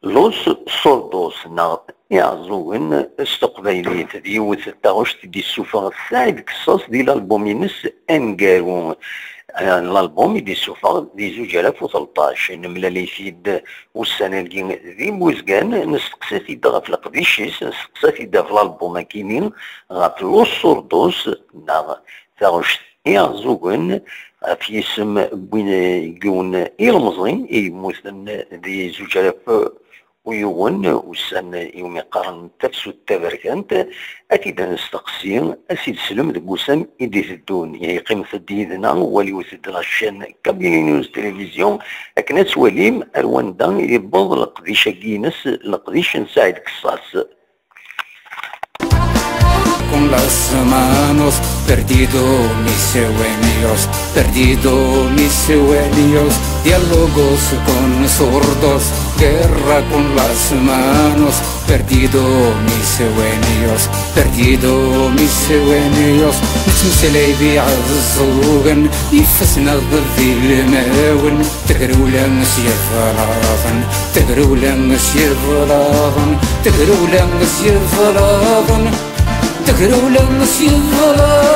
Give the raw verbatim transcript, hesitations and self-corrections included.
Los Sordos neɣ Iɛeẓẓugen s teqbaylit d yiwet n taɣect i d-yessufeɣ Saɛid Qessas di lalbum-ines aneggaru. Eh, lalbum i d-yessufeɣ di zuǧ alaf u tleṭṭac. Nemlal-it-id ussan-agi di Buzgan, nesteqsa-t-id ɣef leqdic-is, nesteqsa-t-id ɣef lalbum-akini, ɣef Los Sordos neɣ taɣect Iɛeẓẓugen, ɣef yisem n win, yiwen ilemẓi i yemmuten di zuǧ alaf u yiwen, ussan iwumi qqaren tafsut taberkant, ad t-id-nesteqsi, ad s-id-slem deg wussan i d-iteddun. Ihi qqimet-d yid-neɣ, waliwet-d la chaîne Kabylie News Télévision, akken ad twalim ar wanda i yewweḍ leqdic-agi-ines, leqdic n Saɛid Qessas. Con las manos, perdido mis sueños, perdido mis sueños, diálogos con zurdos, guerra con las manos, perdido mis sueños, perdido mis sueños. Nettmeslay d iɛeẓẓugen, ifassen-nneɣ d ilmawen. Tagrewla s yeblaḍen, tagrewla s yeblaḍen, tagrewla s yeblaḍen, tagrewla s yeblaḍen.